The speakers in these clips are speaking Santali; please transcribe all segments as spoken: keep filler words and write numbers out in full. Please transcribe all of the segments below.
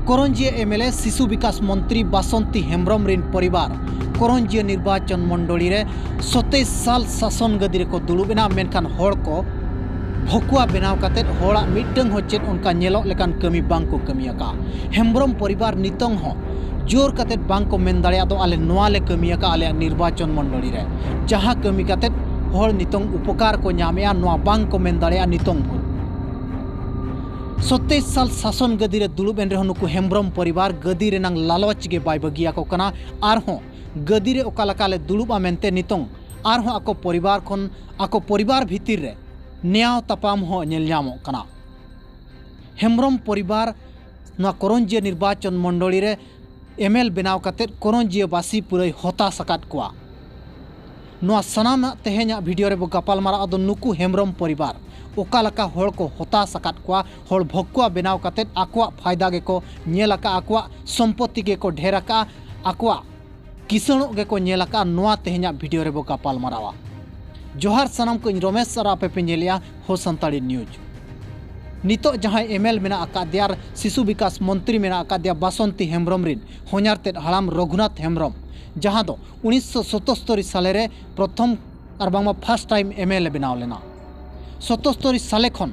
ᱠᱚᱨᱚᱧᱡᱤᱭᱟᱹ ᱮᱢᱮᱞᱮ ᱥᱤᱥᱩ ᱵᱤᱠᱟᱥ ᱢᱚᱱᱛᱨᱤ ᱵᱟᱥᱚᱱᱛᱤ ᱦᱮᱢᱵᱨᱚᱢ ᱨᱤᱱ ᱯᱚᱨᱤᱵᱟᱨ ᱠᱚᱨᱚᱧᱡᱤᱭᱟᱹ ᱱᱤᱨᱵᱟᱪᱚᱱ ᱢᱚᱱᱰᱚᱞᱤ ᱨᱮ ᱥᱚᱛᱮᱭᱤᱥ ᱥᱟᱞ ᱥᱟᱥᱚᱱ ᱜᱟᱹᱫᱤ ᱨᱮᱠᱚ ᱫᱩᱲᱩᱵ ᱮᱱᱟ, ᱢᱮᱱᱠᱷᱟᱱ ᱦᱚᱲ ᱠᱚ ᱵᱷᱚᱠᱩᱣᱟ ᱵᱮᱱᱟᱣ ᱠᱟᱛᱮᱫ ᱦᱚᱲᱟᱜ ᱢᱤᱫᱴᱟᱹᱝ ᱦᱚᱸ ᱪᱮᱫ ᱚᱱᱠᱟ ᱧᱮᱞᱚᱜ ᱞᱮᱠᱟᱱ ᱠᱟᱹᱢᱤ ᱵᱟᱝ ᱠᱚ ᱠᱟᱹᱢᱤ ᱟᱠᱟᱫᱼᱟ᱾ ᱦᱮᱢᱵᱨᱚᱢ ᱯᱚᱨᱤᱵᱟᱨ ᱱᱤᱛᱚᱝ ᱦᱚᱸ ᱡᱳᱨ ᱠᱟᱛᱮᱫ ᱵᱟᱝ ᱠᱚ ᱢᱮᱱ ᱫᱟᱲᱮᱭᱟᱜ ᱫᱚ, "ᱟᱞᱮ ᱱᱚᱣᱟ ᱞᱮ ᱠᱟᱹᱢᱤ ᱟᱠᱟᱫᱼᱟ ᱟᱞᱮᱭᱟᱜ ᱱᱤᱨᱵᱟᱪᱚᱱ ᱢᱚᱱᱰᱚᱞᱤ ᱨᱮ", ᱡᱟᱦᱟᱸ ᱠᱟᱹᱢᱤ ᱠᱟᱛᱮᱫ ᱦᱚᱲ ᱱᱤᱛᱚᱝ ᱩᱯᱚᱠᱟᱨ ᱠᱚ ᱧᱟᱢᱮᱜᱼᱟ, ᱱᱚᱣᱟ ᱵᱟᱝ ᱠᱚ ᱢᱮᱱ ᱫᱟᱲᱮᱭᱟᱜᱼᱟ ᱱᱤᱛᱚᱝ ᱦᱚᱸ᱾ ᱥᱚᱛᱮᱭᱤᱥ ᱥᱟᱞ ᱥᱟᱥᱚᱱ ᱜᱟᱹᱫᱤ ᱨᱮ ᱫᱩᱲᱩᱵ ᱮᱱ ᱨᱮᱦᱚᱸ ᱱᱩᱠᱩ ᱦᱮᱢᱵᱨᱚᱢ ᱯᱚᱨᱤᱵᱟᱨ ᱜᱟᱹᱫᱤ ᱨᱮᱱᱟᱝ ᱞᱟᱞᱚᱪ ᱜᱮ ᱵᱟᱭ ᱵᱟᱹᱜᱤᱭᱟᱠᱚ ᱠᱟᱱᱟ᱾ ᱟᱨᱦᱚᱸ ᱜᱟᱹᱫᱤ ᱨᱮ ᱚᱠᱟ ᱞᱮᱠᱟ ᱞᱮ ᱫᱩᱲᱩᱵᱼᱟ ᱢᱮᱱᱛᱮ ᱱᱤᱛᱚᱝ ᱟᱨᱦᱚᱸ ᱟᱠᱚ ᱯᱚᱨᱤᱵᱟᱨ ᱠᱷᱚᱱ, ᱟᱠᱚ ᱯᱚᱨᱤᱵᱟᱨ ᱵᱷᱤᱛᱤᱨ ᱨᱮ ᱱᱮᱭᱟᱣ ᱛᱟᱯᱟᱢ ᱦᱚᱸ ᱧᱮᱞ ᱧᱟᱢᱚᱜ ᱠᱟᱱᱟ᱾ ᱦᱮᱢᱵᱨᱚᱢ ᱯᱚᱨᱤᱵᱟᱨ ᱱᱚᱣᱟ ᱠᱚᱨᱚᱧᱡᱤᱭᱟᱹ ᱱᱤᱨᱵᱟᱪᱚᱱ ᱢᱚᱱᱰᱚᱞᱤ ᱨᱮ ᱮᱢᱮᱞ ᱵᱮᱱᱟᱣ ᱠᱟᱛᱮᱫ ᱠᱚᱨᱚᱧᱡᱤᱭᱟᱹ ᱵᱟᱹᱥᱤ ᱯᱩᱨᱟᱹᱭ ᱦᱚᱛᱟᱥ ᱟᱠᱟᱫ ᱠᱚᱣᱟ᱾ ᱱᱚᱣᱟ ᱥᱟᱱᱟᱢᱟᱜ ᱛᱮᱦᱮᱧᱟᱜ ᱵᱷᱤᱰᱤᱭᱳ ᱨᱮᱵᱚ ᱜᱟᱯᱟᱞ ᱢᱟᱨᱟᱣ ᱟᱫᱚ ᱱᱩᱠᱩ ᱦᱮᱢᱵᱨᱚᱢ ᱯᱚᱨᱤᱵᱟᱨ ᱚᱠᱟ ᱞᱮᱠᱟ ᱦᱚᱲ ᱠᱚ ᱦᱚᱛᱟᱥ ᱟᱠᱟᱫ ᱠᱚᱣᱟ, ᱦᱚᱲ ᱵᱷᱚᱠᱩᱣᱟ ᱵᱮᱱᱟᱣ ᱠᱟᱛᱮᱫ ᱟᱠᱚᱣᱟᱜ ᱯᱷᱟᱭᱫᱟ ᱜᱮᱠᱚ ᱧᱮᱞ ᱟᱠᱟᱫᱼᱟ, ᱟᱠᱚᱣᱟᱜ ᱥᱚᱢᱯᱚᱛᱤ ᱜᱮᱠᱚ ᱰᱷᱮᱨ ᱟᱠᱟᱫᱼᱟ, ᱟᱠᱚᱣᱟᱜ ᱠᱤᱥᱟᱹᱬᱚᱜ ᱜᱮᱠᱚ ᱧᱮᱞ ᱟᱠᱟᱫᱼᱟ᱾ ᱱᱚᱣᱟ ᱛᱮᱦᱮᱧᱟᱜ ᱵᱷᱤᱰᱤᱭᱳ ᱨᱮᱵᱚ ᱜᱟᱯᱟᱞ ᱢᱟᱨᱟᱣᱟ᱾ ᱡᱚᱦᱟᱨ ᱥᱟᱱᱟᱢ ᱠᱚ, ᱤᱧ ᱨᱚᱢᱮᱥ ᱟᱨ ᱟᱯᱮ ᱯᱮ ᱧᱮᱞᱮᱜᱼᱟ ᱦᱳ ᱥᱟᱱᱛᱟᱲᱤ ᱱᱤᱭᱩᱡᱽ᱾ ᱱᱤᱛᱚᱜ ᱡᱟᱦᱟᱸᱭ ᱮᱢᱮᱞ ᱢᱮᱱᱟᱜ ᱟᱠᱟᱫᱮᱭᱟ ᱟᱨ ᱥᱤᱥᱩ ᱵᱤᱠᱟᱥ ᱢᱚᱱᱛᱨᱤ ᱢᱮᱱᱟᱜ ᱟᱠᱟᱫᱮᱭᱟ ᱵᱟᱥᱚᱱᱛᱤ ᱦᱮᱢᱵᱨᱚᱢ ᱨᱤᱱ ᱦᱚᱧᱦᱟᱨ ᱛᱮᱫ ᱦᱟᱲᱟᱢ ᱨᱚᱜᱷᱩᱱᱟᱛᱷ ᱦᱮᱢᱵᱨᱚᱢ, ᱡᱟᱦᱟᱸ ᱫᱚ ᱩᱱᱤᱥᱥᱚ ᱥᱚᱛᱚᱥᱛᱚᱨᱤ ᱥᱟᱞᱮ ᱨᱮ ᱯᱨᱚᱛᱷᱚᱢ ᱟᱨ ᱵᱟᱝᱢᱟ ᱯᱷᱟᱥᱴ ᱴᱟᱭᱤᱢ ᱮᱢᱮᱞᱮ ᱵᱮᱱᱟᱣ ᱞᱮᱱᱟ᱾ ᱥᱚᱛᱚᱥᱛᱚᱨᱤ ᱥᱟᱞᱮ ᱠᱷᱚᱱ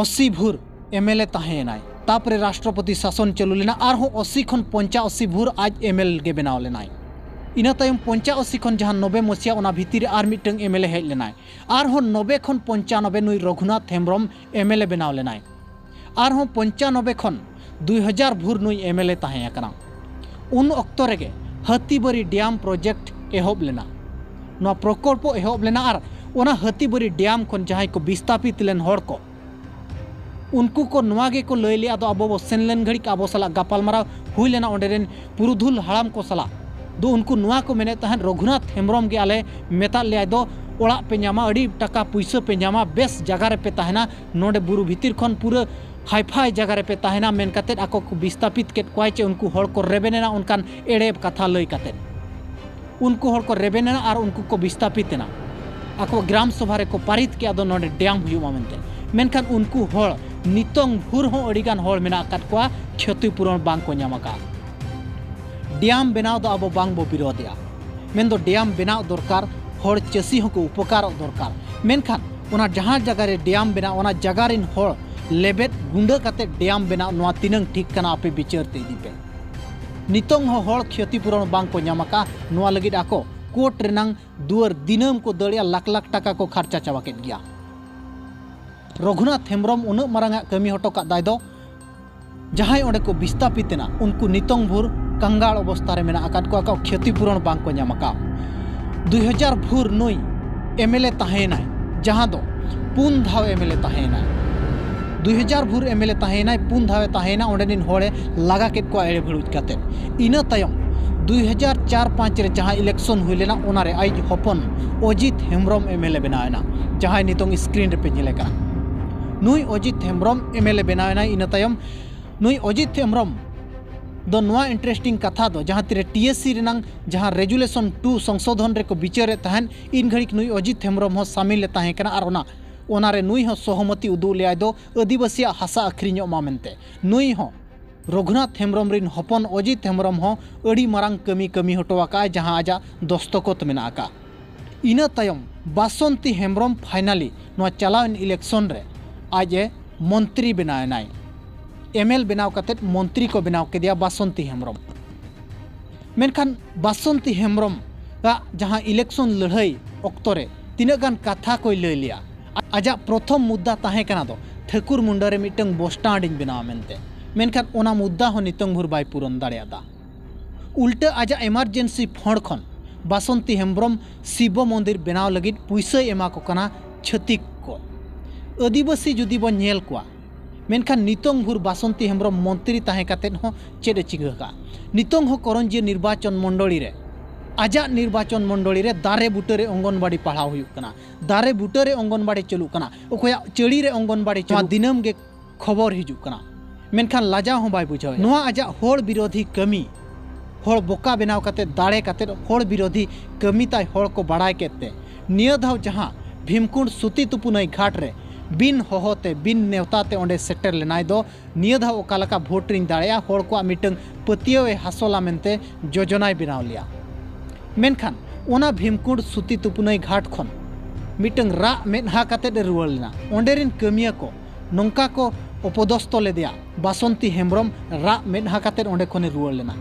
ᱟᱥᱤ ᱵᱷᱳᱨ ᱮᱢᱮᱞᱮ ᱛᱟᱦᱮᱸᱭᱮᱱᱟᱭ, ᱛᱟᱯᱚᱨᱮ ᱨᱟᱥᱴᱨᱚᱯᱚᱛᱤ ᱥᱟᱥᱚᱱ ᱪᱟᱹᱞᱩ ᱞᱮᱱᱟ, ᱟᱨᱦᱚᱸ ᱟᱥᱤ ᱠᱷᱚᱱ ᱯᱚᱧᱪᱟᱥᱤ ᱵᱷᱳᱨ ᱟᱡ ᱮᱢᱮᱞ ᱜᱮ ᱵᱮᱱᱟᱣ ᱞᱮᱱᱟᱭ᱾ ᱤᱱᱟᱹ ᱛᱟᱭᱚᱢ ᱯᱚᱧᱪᱟᱥᱤ ᱠᱷᱚᱱ ᱡᱟᱦᱟᱸ ᱱᱚᱵᱮ ᱢᱚᱥᱤᱭᱟ, ᱚᱱᱟ ᱵᱷᱤᱛᱤᱨ ᱨᱮ ᱟᱨ ᱢᱤᱫᱴᱟᱝ ᱮᱢᱮᱞᱮ ᱦᱮᱡ ᱞᱮᱱᱟᱭ᱾ ᱟᱨᱦᱚᱸ ᱱᱚᱵᱮ ᱠᱷᱚᱱ ᱯᱚᱧᱪᱟᱱᱚᱵᱮ ᱱᱩᱭ ᱨᱚᱜᱷᱩᱱᱟᱛᱷ ᱦᱮᱢᱵᱨᱚᱢ ᱮᱢᱮᱞᱮ ᱵᱮᱱᱟᱣ ᱞᱮᱱᱟᱭ᱾ ᱟᱨᱦᱚᱸ ᱯᱚᱧᱪᱟᱱᱚᱵᱮ ᱠᱷᱚᱱ ᱫᱩᱭ ᱦᱟᱡᱟᱨ ᱵᱷᱳᱨ ᱱᱩᱭ ᱮᱢᱮᱞᱮ ᱛᱟᱦᱮᱸ ᱟᱠᱟᱱᱟ᱾ ᱩᱱ ᱚᱠᱛᱚ ᱨᱮᱜᱮ ᱦᱟᱹᱛᱤᱵᱟᱹᱨᱤ ᱰᱮᱢ ᱯᱨᱚᱡᱮᱠᱴ ᱮᱦᱚᱵ ᱞᱮᱱᱟ᱾ ᱱᱚᱣᱟ ᱯᱨᱚᱠᱚᱞᱯᱚ ᱮᱦᱚᱵ ᱞᱮᱱᱟ ᱟᱨ ᱚᱱᱟ ᱦᱟᱹᱛᱤᱵᱟᱹᱨᱤ ᱰᱮᱢ ᱠᱷᱚᱱ ᱡᱟᱦᱟᱸᱭ ᱠᱚ ᱵᱤᱥᱛᱟᱯᱤᱛ ᱞᱮᱱ ᱦᱚᱲ ᱠᱚ, ᱩᱱᱠᱩ ᱠᱚ ᱱᱚᱣᱟ ᱜᱮᱠᱚ ᱞᱟᱹᱭ ᱞᱮᱫᱼᱟ, ᱟᱫᱚ ᱟᱵᱚ ᱵᱚ ᱥᱮᱱ ᱞᱮᱱ ᱜᱷᱟᱹᱲᱤᱡ ᱟᱵᱚ ᱥᱟᱞᱟᱜ ᱜᱟᱯᱟᱞᱢᱟᱨᱟᱣ ᱦᱩᱭ ᱞᱮᱱᱟ ᱚᱸᱰᱮ ᱨᱮᱱ ᱯᱩᱨᱩᱫᱷᱩᱞ ᱦᱟᱲᱟᱢ ᱠᱚ ᱥᱟᱞᱟᱜ᱾ ᱫᱚ ᱩᱱᱠᱩ ᱱᱚᱣᱟ ᱠᱚ ᱢᱮᱱᱮᱫ ᱛᱟᱦᱮᱸᱫ, ᱨᱚᱜᱷᱩᱱᱟᱛᱷ ᱦᱮᱢᱵᱨᱚᱢ ᱜᱮ ᱟᱞᱮ ᱢᱮᱛᱟᱫ ᱞᱮᱭᱟᱭ ᱫᱚ, ᱚᱲᱟᱜ ᱯᱮ ᱧᱟᱢᱟ, ᱟᱹᱰᱤ ᱴᱟᱠᱟ ᱯᱩᱭᱥᱟᱹ ᱯᱮ ᱧᱟᱢᱟ, ᱵᱮᱥ ᱡᱟᱭᱜᱟ ᱨᱮᱯᱮ ᱛᱟᱦᱮᱱᱟ, ᱱᱚᱰᱮ ᱵᱩᱨᱩ ᱵᱷᱤᱛᱤᱨ ᱠᱷᱚᱱ ᱯᱩᱨᱟᱹ ᱦᱟᱭᱯᱷᱟᱭ ᱡᱟᱭᱜᱟ ᱨᱮᱯᱮ ᱛᱟᱦᱮᱱᱟ ᱢᱮᱱ ᱠᱟᱛᱮᱫ ᱟᱠᱚ ᱠᱚ ᱵᱤᱥᱛᱟᱯᱤᱛ ᱠᱮᱫ ᱠᱚᱣᱟᱭ ᱪᱮ ᱩᱱᱠᱩ ᱦᱚᱲ ᱠᱚ ᱨᱮᱵᱮᱱ ᱮᱱᱟ ᱚᱱᱠᱟᱱ ᱮᱲᱮ ᱠᱟᱛᱷᱟ ᱞᱟᱹᱭ ᱠᱟᱛᱮᱫ᱾ ᱩᱱᱠᱩ ᱦᱚᱲ ᱠᱚ ᱨᱮᱵᱮᱱ ᱮᱱᱟ ᱟᱨ ᱩᱱᱠᱩ ᱠᱚ ᱵᱤᱥᱛᱟᱯᱤᱛ ᱮᱱᱟ᱾ ᱟᱠᱚ ᱜᱨᱟᱢ ᱥᱚᱵᱷᱟ ᱨᱮᱠᱚ ᱯᱟᱨᱤᱛ ᱠᱮᱫᱼᱟ, ᱟᱫᱚ ᱱᱚᱰᱮ ᱰᱮᱢ ᱦᱩᱭᱩᱜᱼᱟ ᱢᱮᱱᱛᱮ᱾ ᱢᱮᱱᱠᱷᱟᱱ ᱩᱱᱠᱩ ᱦᱚᱲ ᱱᱤᱛᱚᱝ ᱵᱷᱳᱨ ᱦᱚᱸ ᱟᱹᱰᱤᱜᱟᱱ ᱦᱚᱲ ᱢᱮᱱᱟᱜ ᱟᱠᱟᱫ ᱠᱚᱣᱟ ᱠᱷᱚᱛᱤ ᱯᱩᱨᱚᱱ ᱵᱟᱝ ᱠᱚ ᱧᱟᱢ ᱟᱠᱟᱫ᱾ ᱰᱮᱢ ᱵᱮᱱᱟᱣ ᱫᱚ ᱟᱵᱚ ᱵᱟᱝ ᱵᱚ ᱵᱤᱨᱳᱫᱷᱮᱜᱼᱟ, ᱢᱮᱱᱫᱚ ᱰᱮᱢ ᱵᱮᱱᱟᱣ ᱫᱚᱨᱠᱟᱨ, ᱦᱚᱲ ᱪᱟᱹᱥᱤ ᱦᱚᱸᱠᱚ ᱩᱯᱚᱠᱟᱨᱚᱜ ᱫᱚᱨᱠᱟᱨ᱾ ᱢᱮᱱᱠᱷᱟᱱ ᱚᱱᱟ ᱡᱟᱦᱟᱸ ᱡᱟᱭᱜᱟ ᱨᱮ ᱰᱮᱢ ᱵᱮᱱᱟᱣ, ᱚᱱᱟ ᱡᱟᱭᱜᱟ ᱨᱮᱱ ᱦᱚᱲ ᱞᱮᱵᱮᱫ ᱜᱩᱸᱰᱟᱹ ᱠᱟᱛᱮ ᱰᱮᱢ ᱵᱮᱱᱟᱣ, ᱱᱚᱣᱟ ᱛᱤᱱᱟᱹᱝ ᱴᱷᱤᱠ ᱠᱟᱱᱟ? ᱟᱯᱮ ᱵᱤᱪᱟᱹᱨ ᱛᱮ ᱤᱫᱤ ᱯᱮ᱾ ᱱᱤᱛᱚᱝ ᱦᱚᱸ ᱦᱚᱲ ᱠᱷᱚᱛᱤ ᱯᱩᱨᱚᱱ ᱵᱟᱝ ᱠᱚ ᱧᱟᱢ ᱟᱠᱟᱫ᱾ ᱱᱚᱣᱟ ᱞᱟᱹᱜᱤᱫ ᱟᱠᱚ ᱠᱳᱨᱴ ᱨᱮᱱᱟᱝ ᱫᱩᱣᱟᱹᱨ ᱫᱤᱱᱟᱹᱢ ᱠᱚ ᱫᱟᱹᱲᱮᱜᱼᱟ, ᱞᱟᱠᱷ ᱞᱟᱠᱷ ᱴᱟᱠᱟ ᱠᱚ ᱠᱷᱟᱨᱪᱟ ᱪᱟᱵᱟ ᱠᱮᱫ ᱜᱮᱭᱟ᱾ ᱨᱚᱜᱷᱩᱱᱟᱛᱷ ᱦᱮᱢᱵᱨᱚᱢ ᱩᱱᱟᱹᱜ ᱢᱟᱨᱟᱝ ᱟᱜ ᱠᱟᱹᱢᱤ ᱦᱚᱴᱚ ᱠᱟᱜ ᱫᱟᱭ ᱫᱚ, ᱡᱟᱦᱟᱸᱭ ᱚᱸᱰᱮ ᱠᱚ ᱵᱤᱥᱛᱟᱯᱤᱛ ᱮᱱᱟ, ᱩᱱᱠᱩ ᱱᱤᱛᱚᱝ ᱵᱷᱳᱨ ᱠᱟᱝᱜᱟᱲ ᱚᱵᱚᱥᱛᱟ ᱨᱮ ᱢᱮᱱᱟᱜ ᱟᱠᱟᱫ ᱠᱚᱣᱟ, ᱟᱠᱚ ᱠᱷᱚᱛᱤ ᱯᱩᱨᱚᱱ ᱵᱟᱝ ᱠᱚ ᱧᱟᱢ ᱟᱠᱟᱫ᱾ ᱫᱩᱭ ᱦᱟᱡᱟᱨ ᱵᱷᱳᱨ ᱱᱩᱭ ᱮᱢ ᱮᱞ ᱮ ᱛᱟᱦᱮᱸᱭᱮᱱᱟᱭ, ᱡᱟᱦᱟᱸ ᱫᱚ ᱯᱩᱱ ᱫᱷᱟᱣ ᱮᱢ ᱮᱞ ᱮ ᱛᱟᱦᱮᱸᱭᱮᱱᱟᱭ᱾ ᱫᱩᱭ ᱦᱟᱡᱟᱨ ᱵᱷᱳᱨ ᱮᱢ ᱮᱞ ᱮ ᱛᱟᱦᱮᱸᱭᱮᱱᱟᱭ, ᱯᱩᱱ ᱫᱷᱟᱣ ᱮ ᱛᱟᱦᱮᱸᱭᱮᱱᱟ, ᱚᱸᱰᱮᱱᱤᱡ ᱦᱚᱲᱮ ᱞᱟᱜᱟ ᱠᱮᱫ ᱠᱚᱣᱟ ᱮᱲᱮ ᱵᱷᱟᱹᱲᱩᱡ ᱠᱟᱛᱮ᱾ ᱤᱱᱟᱹ ᱛᱟᱭᱚᱢ ᱫᱩᱭ ᱦᱟᱡᱟᱨ ᱪᱟᱨ ᱯᱟᱸᱪ ᱨᱮ ᱡᱟᱦᱟᱸ election ᱦᱩᱭ ᱞᱮᱱᱟ, ᱚᱱᱟᱨᱮ ᱟᱡ ᱦᱚᱯᱚᱱ ᱚᱡᱤᱛ ᱦᱮᱢᱵᱨᱚᱢ ᱮᱢ ᱮᱞ ᱮ ᱵᱮᱱᱟᱣ ᱮᱱᱟ, ᱡᱟᱦᱟᱸᱭ ᱱᱤᱛᱚᱝ screen ᱨᱮᱯᱮ ᱧᱮᱞᱮ ᱠᱟᱱᱟ᱾ ᱱᱩᱭ ᱚᱡᱤᱛ ᱦᱮᱢᱵᱨᱚᱢ ᱮᱢ ᱮᱞ ᱮ ᱵᱮᱱᱟᱣ ᱮᱱᱟᱭ᱾ ᱤᱱᱟᱹ ᱛᱟᱭᱚᱢ ᱱᱩᱭ ᱚᱡᱤᱛ ᱦᱮᱢᱵᱨᱚᱢ ᱫᱚ ᱱᱚᱣᱟ interesting ᱠᱟᱛᱷᱟ ᱫᱚ, ᱡᱟᱦᱟᱸ ᱛᱤᱨᱮ T S C ᱨᱮᱱᱟᱝ ᱡᱟᱦᱟᱸ resolution two ᱥᱚᱝᱥᱳᱫᱷᱚᱱ ᱨᱮᱠᱚ ᱵᱤᱪᱟᱹᱨᱮᱫ ᱛᱟᱦᱮᱸᱫ, ᱤᱱ ᱜᱷᱟᱹᱲᱤᱡ ᱱᱩᱭ ᱚᱡᱤᱛ ᱦᱮᱢᱵᱨᱚᱢ ᱦᱚᱸ ᱥᱟᱢᱤᱞ ᱮ ᱛᱟᱦᱮᱸ ᱠᱟᱱᱟ ᱟᱨ ᱚᱱᱟ, ᱚᱱᱟᱨᱮ ᱱᱩᱭ ᱦᱚᱸ ᱥᱚᱦᱚᱢᱚᱛᱤ ᱩᱫᱩᱜ ᱞᱮᱫᱟᱭ ᱫᱚ ᱟᱹᱫᱤᱵᱟᱹᱥᱤᱭᱟᱜ ᱦᱟᱥᱟ ᱟᱹᱠᱷᱨᱤᱧᱚᱜ ᱢᱟ ᱢᱮᱱᱛᱮ᱾ ᱱᱩᱭ ᱦᱚᱸ ᱨᱚᱜᱷᱩᱱᱟᱛᱷ ᱦᱮᱢᱵᱨᱚᱢ ᱨᱤᱱ ᱦᱚᱯᱚᱱ ᱚᱡᱤᱛ ᱦᱮᱢᱵᱨᱚᱢ ᱦᱚᱸ ᱟᱹᱰᱤ ᱢᱟᱨᱟᱝ ᱠᱟᱹᱢᱤ ᱠᱟᱹᱢᱤ ᱦᱚᱴᱚ ᱟᱠᱟᱫᱼᱟᱭ, ᱡᱟᱦᱟᱸ ᱟᱡᱟᱜ ᱫᱚᱥᱛᱚᱠᱚᱛ ᱢᱮᱱᱟᱜ ᱟᱠᱟᱫ᱾ ᱤᱱᱟᱹ ᱛᱟᱭᱚᱢ ᱵᱟᱥᱚᱱᱛᱤ ᱦᱮᱢᱵᱨᱚᱢ finally ᱱᱚᱣᱟ ᱪᱟᱞᱟᱣᱮᱱ election ᱨᱮ ᱟᱡ ᱮ ᱢᱚᱱᱛᱨᱤ ᱵᱮᱱᱟᱣ ᱮᱱᱟᱭ᱾ M L ᱵᱮᱱᱟᱣ ᱠᱟᱛᱮᱫ ᱢᱚᱱᱛᱨᱤ ᱠᱚ ᱵᱮᱱᱟᱣ ᱠᱮᱫᱮᱭᱟ ᱵᱟᱥᱚᱱᱛᱤ ᱦᱮᱢᱵᱨᱚᱢ᱾ ᱢᱮᱱᱠᱷᱟᱱ ᱵᱟᱥᱚᱱᱛᱤ ᱦᱮᱢᱵᱨᱚᱢ ᱟᱜ ᱡᱟᱦᱟᱸ election ᱞᱟᱹᱲᱦᱟᱹᱭ ᱚᱠᱛᱚ ᱨᱮ ᱛᱤᱱᱟᱹᱜ ᱜᱟᱱ ᱠᱟᱛᱷᱟ ᱠᱚᱭ ᱞᱟᱹᱭ ᱞᱮᱜᱼᱟ, ᱟᱡᱟᱜ ᱯᱨᱚᱛᱷᱚᱢ ᱢᱩᱫᱽᱫᱟ ᱛᱟᱦᱮᱸ ᱠᱟᱱᱟ ᱫᱚ ᱴᱷᱟᱹᱠᱩᱨ ᱢᱩᱱᱰᱟᱹ ᱨᱮ ᱢᱤᱫᱴᱟᱝ bus stand ᱤᱧ ᱵᱮᱱᱟᱣᱟ ᱢᱮᱱᱛᱮ᱾ ᱢᱮᱱᱠᱷᱟᱱ ᱚᱱᱟ ᱢᱩᱫᱽᱫᱟ ᱦᱚᱸ ᱱᱤᱛᱚᱝ ᱵᱷᱳᱨ ᱵᱟᱭ ᱯᱩᱨᱚᱱ ᱫᱟᱲᱮᱭᱟᱫᱟ᱾ ᱩᱞᱴᱟᱹ ᱟᱡᱟᱜ emergency fund ᱠᱷᱚᱱ ᱵᱟᱥᱚᱱᱛᱤ ᱦᱮᱢᱵᱨᱚᱢ ᱥᱤᱵᱚ ᱢᱚᱱᱫᱤᱨ ᱵᱮᱱᱟᱣ ᱞᱟᱹᱜᱤᱫ ᱯᱩᱭᱥᱟᱹᱭ ᱮᱢᱟ ᱠᱚ ᱠᱟᱱᱟ ᱪᱷᱟᱹᱛᱤᱠ ᱠᱚ᱾ ᱟᱹᱫᱤᱵᱟᱹᱥᱤ ᱡᱩᱫᱤ ᱵᱚᱱ ᱧᱮᱞ ᱠᱚᱣᱟ, ᱢᱮᱱᱠᱷᱟᱱ ᱱᱤᱛᱚᱝ ᱵᱷᱳᱨ ᱵᱟᱥᱚᱱᱛᱤ ᱦᱮᱢᱵᱨᱚᱢ ᱢᱚᱱᱛᱨᱤ ᱛᱟᱦᱮᱸ ᱠᱟᱛᱮᱫ ᱦᱚᱸ ᱪᱮᱫ ᱮ ᱪᱤᱠᱟᱹ ᱟᱠᱟᱫᱼᱟ? ᱱᱤᱛᱚᱝ ᱦᱚᱸ ᱠᱚᱨᱚᱧᱡᱤᱭᱟᱹ ᱱᱤᱨᱵᱟᱪᱚᱱ ᱢᱚᱱᱰᱚᱞᱤ ᱨᱮ, ᱟᱡᱟᱜ ᱱᱤᱨᱵᱟᱪᱚᱱ ᱢᱚᱱᱰᱚᱞᱤ ᱨᱮ ᱫᱟᱨᱮ ᱵᱩᱴᱟᱹ ᱨᱮ ᱚᱝᱜᱚᱱᱵᱟᱲᱤ ᱯᱟᱲᱦᱟᱣ ᱦᱩᱭᱩᱜ ᱠᱟᱱᱟ, ᱫᱟᱨᱮ ᱵᱩᱴᱟᱹ ᱨᱮ ᱚᱝᱜᱚᱱᱵᱟᱲᱤ ᱪᱟᱹᱞᱩᱜ ᱠᱟᱱᱟ, ᱚᱠᱚᱭᱟᱜ ᱪᱟᱹᱲᱤ ᱨᱮ ᱚᱝᱜᱚᱱᱵᱟᱲᱤ ᱪᱟᱹᱞᱩᱜ, ᱫᱤᱱᱟᱹᱢ ᱜᱮ ᱠᱷᱚᱵᱚᱨ ᱦᱤᱡᱩᱜ ᱠᱟᱱᱟ, ᱢᱮᱱᱠᱷᱟᱱ ᱞᱟᱡᱟᱣ ᱦᱚᱸ ᱵᱟᱭ ᱵᱩᱡᱷᱟᱹᱣᱮᱫᱼᱟ᱾ ᱱᱚᱣᱟ ᱟᱡᱟᱜ ᱦᱚᱲ ᱵᱤᱨᱳᱫᱷᱤ ᱠᱟᱹᱢᱤ, ᱦᱚᱲ ᱵᱚᱠᱟ ᱵᱮᱱᱟᱣ ᱠᱟᱛᱮ, ᱫᱟᱲᱮ ᱠᱟᱛᱮ ᱦᱚᱲ ᱵᱤᱨᱳᱫᱷᱤ ᱠᱟᱹᱢᱤ ᱛᱟᱭ ᱦᱚᱲ ᱠᱚ ᱵᱟᱲᱟᱭ ᱠᱮᱫ ᱛᱮ, ᱱᱤᱭᱟᱹ ᱫᱷᱟᱣ ᱡᱟᱦᱟᱸ ᱵᱷᱤᱢᱠᱩᱸᱰ ᱥᱩᱛᱤ ᱛᱩᱯᱩᱱᱟᱹᱭ ᱜᱷᱟᱴ ᱨᱮ ᱵᱤᱱ ᱦᱚᱦᱚ ᱛᱮ, ᱵᱤᱱ ᱱᱮᱣᱛᱟ ᱛᱮ ᱚᱸᱰᱮ ᱥᱮᱴᱮᱨ ᱞᱮᱱᱟᱭ ᱫᱚ ᱱᱤᱭᱟᱹ ᱫᱷᱟᱣ ᱚᱠᱟ ᱞᱮᱠᱟ ᱵᱷᱳᱴ ᱨᱤᱧ ᱫᱟᱲᱮᱭᱟᱜᱼᱟ, ᱦᱚᱲ ᱠᱚᱣᱟᱜ ᱢᱤᱫᱴᱟᱝ ᱯᱟᱹᱛᱭᱟᱹᱣ ᱮ ᱦᱟᱥᱚᱞᱟ ᱢᱮᱱᱛᱮ ᱡᱳᱡᱚᱱᱟᱭ ᱵᱮᱱᱟᱣ ᱞᱮᱭᱟ᱾ ᱢᱮᱱᱠᱷᱟᱱ ᱚᱱᱟ ᱵᱷᱤᱢᱠᱩᱸᱰ ᱥᱩᱛᱤ ᱛᱩᱯᱩᱱᱟᱹᱭ ᱜᱷᱟᱴ ᱠᱷᱚᱱ ᱢᱤᱫᱴᱟᱝ ᱨᱟᱜ ᱢᱮᱫᱦᱟ ᱠᱟᱛᱮᱫ ᱮ ᱨᱩᱣᱟᱹᱲ ᱞᱮᱱᱟ᱾ ᱚᱸᱰᱮ ᱨᱤᱱ ᱠᱟᱹᱢᱤᱭᱟᱹ ᱠᱚ ᱱᱚᱝᱠᱟ ᱠᱚ ᱚᱯᱚᱫᱚᱥᱛᱚ ᱞᱮᱫᱮᱭᱟ, ᱵᱟᱥᱚᱱᱛᱤ ᱦᱮᱢᱵᱨᱚᱢ ᱨᱟᱜ ᱢᱮᱫᱦᱟ ᱠᱟᱛᱮᱫ ᱚᱸᱰᱮ ᱠᱷᱚᱱᱮ ᱨᱩᱣᱟᱹᱲ ᱞᱮᱱᱟ᱾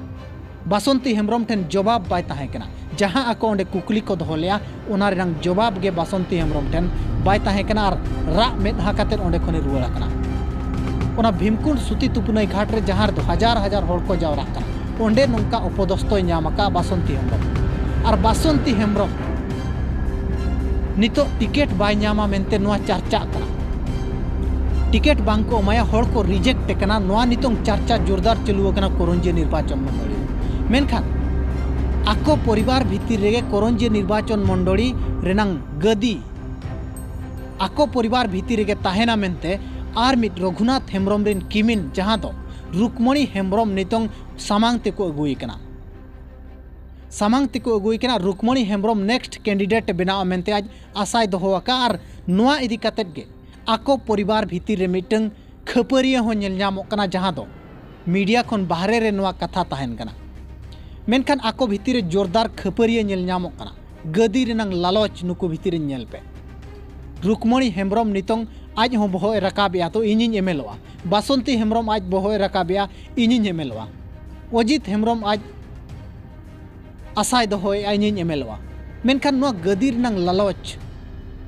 ᱵᱟᱥᱚᱱᱛᱤ ᱦᱮᱢᱵᱨᱚᱢ ᱴᱷᱮᱱ ᱡᱚᱵᱟᱵ ᱵᱟᱭ ᱛᱟᱦᱮᱸ ᱠᱟᱱᱟ᱾ ᱡᱟᱦᱟᱸ ᱟᱠᱚ ᱚᱸᱰᱮ ᱠᱩᱠᱞᱤ ᱠᱚ ᱫᱚᱦᱚ ᱞᱮᱫᱼᱟ, ᱚᱱᱟ ᱨᱮᱱᱟᱝ ᱡᱚᱵᱟᱵ ᱜᱮ ᱵᱟᱥᱚᱱᱛᱤ ᱦᱮᱢᱵᱨᱚᱢ ᱴᱷᱮᱱ ᱵᱟᱭ ᱛᱟᱦᱮᱸ ᱠᱟᱱᱟ ᱟᱨ ᱨᱟᱜ ᱢᱮᱫᱦᱟ ᱠᱟᱛᱮᱫ ᱚᱸᱰᱮ ᱠᱷᱚᱱᱮ ᱨᱩᱣᱟᱹᱲ ᱟᱠᱟᱱᱟ᱾ ᱚᱱᱟ ᱵᱷᱤᱢᱠᱩᱸᱰ ᱥᱩᱛᱤ ᱛᱩᱯᱩᱱᱟᱹᱭ ᱜᱷᱟᱴ ᱨᱮ ᱡᱟᱦᱟᱸ ᱨᱮᱫᱚ ᱦᱟᱡᱟᱨ ᱦᱟᱡᱟᱨ ᱦᱚᱲ ᱠᱚ ᱡᱟᱣᱨᱟᱜ ᱠᱟᱱᱟ, ᱚᱸᱰᱮ ᱱᱚᱝᱠᱟ ᱚᱯᱚᱫᱚᱥᱛᱚᱭ ᱧᱟᱢ ᱟᱠᱟᱫ ᱵᱟᱥᱚᱱᱛᱤ ᱦᱮᱢᱵᱨᱚᱢ᱾ ᱟᱨ ᱵᱟᱥᱚᱱᱛᱤ ᱦᱮᱢᱵᱨᱚᱢ ᱱᱤᱛᱚᱜ ᱴᱤᱠᱤᱴ ᱵᱟᱭ ᱧᱟᱢᱟ ᱢᱮᱱᱛᱮ ᱱᱚᱣᱟ ᱪᱟᱨᱪᱟᱜ ᱠᱟᱱᱟ᱾ ᱴᱤᱠᱤᱴ ᱵᱟᱝ ᱠᱚ ᱮᱢᱟᱭᱟ, ᱦᱚᱲ ᱠᱚ ᱨᱤᱡᱮᱠᱴ ᱮ ᱠᱟᱱᱟ, ᱱᱚᱣᱟ ᱱᱤᱛᱚᱝ ᱪᱟᱨᱪᱟ ᱡᱳᱨᱫᱟᱨ ᱪᱟᱹᱞᱩ ᱟᱠᱟᱱᱟ ᱠᱚᱨᱚᱧᱡᱤᱭᱟᱹ ᱱᱤᱨᱵᱟᱪᱚᱱ ᱢᱚᱱᱰᱚᱞᱤ᱾ ᱢᱮᱱᱠᱷᱟᱱ ᱟᱠᱚ ᱯᱚᱨᱤᱵᱟᱨ ᱵᱷᱤᱛᱤᱨ ᱨᱮᱜᱮ ᱠᱚᱨᱚᱧᱡᱤᱭᱟᱹ ᱱᱤᱨᱵᱟᱪᱚᱱ ᱢᱚᱱᱰᱚᱞᱤ ᱨᱮᱱᱟᱝ ᱜᱟᱹᱫᱤ ᱟᱠᱚ ᱯᱚᱨᱤᱵᱟᱨ ᱵᱷᱤᱛᱤᱨ ᱨᱮᱜᱮ ᱛᱟᱦᱮᱱᱟ ᱢᱮᱱᱛᱮ ᱟᱨ ᱢᱤᱫ ᱨᱚᱜᱷᱩᱱᱟᱛᱷ ᱦᱮᱢᱵᱨᱚᱢ ᱨᱮᱱ ᱠᱤᱢᱤᱱ, ᱡᱟᱦᱟᱸ ᱫᱚ ᱨᱩᱠᱢᱚᱬᱤ ᱦᱮᱢᱵᱨᱚᱢ, ᱱᱤᱛᱚᱝ ᱥᱟᱢᱟᱝ ᱛᱮᱠᱚ ᱟᱹᱜᱩᱭᱮ ᱠᱟᱱᱟ᱾ ᱥᱟᱢᱟᱝ ᱛᱮᱠᱚ ᱟᱹᱜᱩᱭᱮ ᱠᱟᱱᱟ᱾ ᱨᱩᱠᱢᱚᱬᱤ ᱦᱮᱢᱵᱨᱚᱢ ᱱᱮᱠᱥᱴ ᱠᱮᱱᱰᱤᱰᱮᱴ ᱵᱮᱱᱟᱣᱟ ᱢᱮᱱᱛᱮ ᱟᱡ ᱟᱥᱟᱭ ᱫᱚᱦᱚ ᱟᱠᱟᱫᱼᱟ᱾ ᱟᱨ ᱱᱚᱣᱟ ᱤᱫᱤ ᱠᱟᱛᱮᱫ ᱜᱮ ᱟᱠᱚ ᱯᱚᱨᱤᱵᱟᱨ ᱵᱷᱤᱛᱤᱨ ᱨᱮ ᱢᱤᱫᱴᱟᱝ ᱠᱷᱟᱹᱯᱟᱹᱨᱤᱭᱟᱹ ᱦᱚᱸ ᱧᱮᱞ ᱧᱟᱢᱚᱜ ᱠᱟᱱᱟ, ᱡᱟᱦᱟᱸ ᱫᱚ ᱢᱤᱰᱤᱭᱟ ᱠᱷᱚᱱ ᱵᱟᱦᱨᱮ ᱨᱮ ᱱᱚᱣᱟ ᱠᱟᱛᱷᱟ ᱛᱟᱦᱮᱱ ᱠᱟᱱᱟ᱾ ᱢᱮᱱᱠᱷᱟᱱ ᱟᱠᱚ ᱵᱷᱤᱛᱤᱨ ᱨᱮ ᱡᱳᱨᱫᱟᱨ ᱠᱷᱟᱹᱯᱟᱹᱨᱤᱭᱟᱹ ᱧᱮᱞ ᱧᱟᱢᱚᱜ ᱠᱟᱱᱟ᱾ ᱜᱟᱹᱫᱤ ᱨᱮᱱᱟᱝ ᱞᱟᱞᱚᱪ ᱱᱩᱠᱩ ᱵᱷᱤᱛᱤᱨ ᱨᱮ ᱧᱮᱞ ᱯᱮ᱾ ᱨᱩᱠᱢᱚᱬᱤ ᱦᱮᱢᱵᱨᱚᱢ ᱱᱤᱛᱚᱝ ᱟᱡ ᱦᱚᱸ ᱵᱚᱦᱚᱜ ᱮ ᱨᱟᱠᱟᱵᱮᱜᱼᱟ, ᱛᱚ ᱤᱧᱤᱧ ᱮᱢᱮᱞᱚᱜᱼᱟ᱾ ᱵᱟᱥᱚᱱᱛᱤ ᱦᱮᱢᱵᱨᱚᱢ ᱟᱡ ᱵᱚᱦᱚᱜ ᱮ ᱨᱟᱠᱟᱵᱮᱜᱼᱟ, ᱤᱧᱤᱧ ᱮᱢᱮᱞᱚᱜᱼᱟ᱾ ᱚᱡᱤᱛ ᱦᱮᱢᱵᱨᱚᱢ ᱟᱡ ᱟᱥᱟᱭ ᱫᱚᱦᱚᱭᱮᱜᱼᱟ, ᱤᱧᱤᱧ ᱮᱢᱮᱞᱚᱜᱼᱟ᱾ ᱢᱮᱱᱠᱷᱟᱱ ᱱᱚᱣᱟ ᱜᱟᱹᱫᱤ ᱨᱮᱱᱟᱝ ᱞᱟᱞᱚᱪ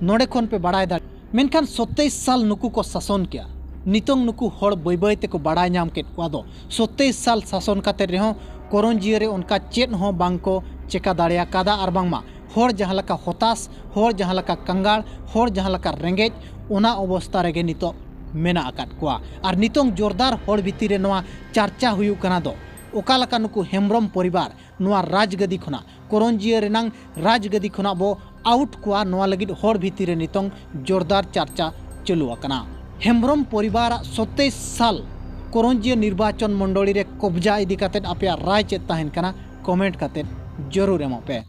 ᱱᱚᱰᱮ ᱠᱷᱚᱱ ᱯᱮ ᱵᱟᱲᱟᱭ ᱫᱟᱲᱮᱭᱟᱜᱼᱟ᱾ ᱢᱮᱱᱠᱷᱟᱱ ᱥᱚᱛᱛᱟᱭᱤᱥ ᱥᱟᱞ ᱱᱩᱠᱩ ᱠᱚ ᱥᱟᱥᱚᱱ ᱠᱮᱜᱼᱟ᱾ ᱱᱤᱛᱚᱝ ᱱᱩᱠᱩ ᱦᱚᱲ ᱵᱟᱹᱭ ᱵᱟᱹᱭ ᱛᱮᱠᱚ ᱵᱟᱲᱟᱭ ᱧᱟᱢ ᱠᱮᱫ ᱠᱚᱣᱟ ᱫᱚ ᱥᱚᱛᱛᱟᱭᱤᱥ ᱥᱟᱞ ᱥᱟᱥᱚᱱ ᱠᱟᱛᱮ ᱨᱮᱦᱚᱸ ᱠᱚᱨᱚᱧᱡᱤᱭᱟᱹ ᱨᱮ ᱚᱱᱠᱟ ᱪᱮᱫ ᱦᱚᱸ ᱵᱟᱝ ᱠᱚ ᱪᱮᱠᱟ ᱫᱟᱲᱮ ᱟᱠᱟᱫᱟ᱾ ᱟᱨ ᱵᱟᱝᱢᱟ ᱦᱚᱲ ᱡᱟᱦᱟᱸ ᱞᱮᱠᱟ ᱦᱚᱛᱟᱥ, ᱦᱚᱲ ᱡᱟᱦᱟᱸ ᱞᱮᱠᱟ ᱠᱟᱸᱜᱟᱲ, ᱦᱚᱲ ᱡᱟᱦᱟᱸ ᱞᱮᱠᱟ ᱨᱮᱸᱜᱮᱡ, ᱚᱱᱟ ᱚᱵᱚᱥᱛᱟ ᱨᱮᱜᱮ ᱱᱤᱛᱚᱜ ᱢᱮᱱᱟᱜ ᱟᱠᱟᱫ ᱠᱚᱣᱟ᱾ ᱟᱨ ᱱᱤᱛᱚᱝ ᱡᱳᱨᱫᱟᱨ ᱦᱚᱲ ᱵᱷᱤᱛᱤᱨ ᱨᱮ ᱱᱚᱣᱟ ᱪᱟᱨᱪᱟ ᱦᱩᱭᱩᱜ ᱠᱟᱱᱟ ᱫᱚ ᱚᱠᱟ ᱞᱮᱠᱟ ᱱᱩᱠᱩ ᱦᱮᱢᱵᱨᱚᱢ ᱯᱚᱨᱤᱵᱟᱨ ᱱᱚᱣᱟ ᱨᱟᱡᱽᱜᱟᱹᱫᱤ ᱠᱷᱚᱱᱟᱜ, ᱠᱚᱨᱚᱧᱡᱤᱭᱟᱹ ᱨᱮᱱᱟᱝ ᱨᱟᱡᱽᱜᱟᱹᱫᱤ ᱠᱷᱚᱱᱟᱜ ᱵᱚ ᱟᱣᱩᱴ ᱠᱚᱣᱟ, ᱱᱚᱣᱟ ᱞᱟᱹᱜᱤᱫ ᱦᱚᱲ ᱵᱷᱤᱛᱤᱨ ᱨᱮ ᱱᱤᱛᱚᱝ ᱡᱳᱨᱫᱟᱨ ᱪᱟᱨᱪᱟ ᱪᱟᱹᱞᱩ ᱟᱠᱟᱱᱟ᱾ ᱦᱮᱢᱵᱨᱚᱢ ᱯᱚᱨᱤᱵᱟᱨᱟᱜ ᱥᱚᱛᱛᱟᱭᱤᱥ ᱥᱟᱞ ᱠᱚᱨᱚᱧᱡᱤᱭᱟᱹ ᱱᱤᱨᱵᱟᱪᱚᱱ ᱢᱚᱱᱰᱚᱞᱤ ᱨᱮ ᱠᱚᱵᱽᱡᱟ ᱤᱫᱤ ᱠᱟᱛᱮᱫ ᱟᱯᱮᱭᱟᱜ ᱨᱟᱭ ᱪᱮᱫ ᱛᱟᱦᱮᱱ ᱠᱟᱱᱟ, ᱠᱚᱢᱮᱱᱴ ᱠᱟᱛᱮᱫ ᱡᱟᱹᱨᱩᱲ ᱮᱢᱚᱜ ᱯᱮ᱾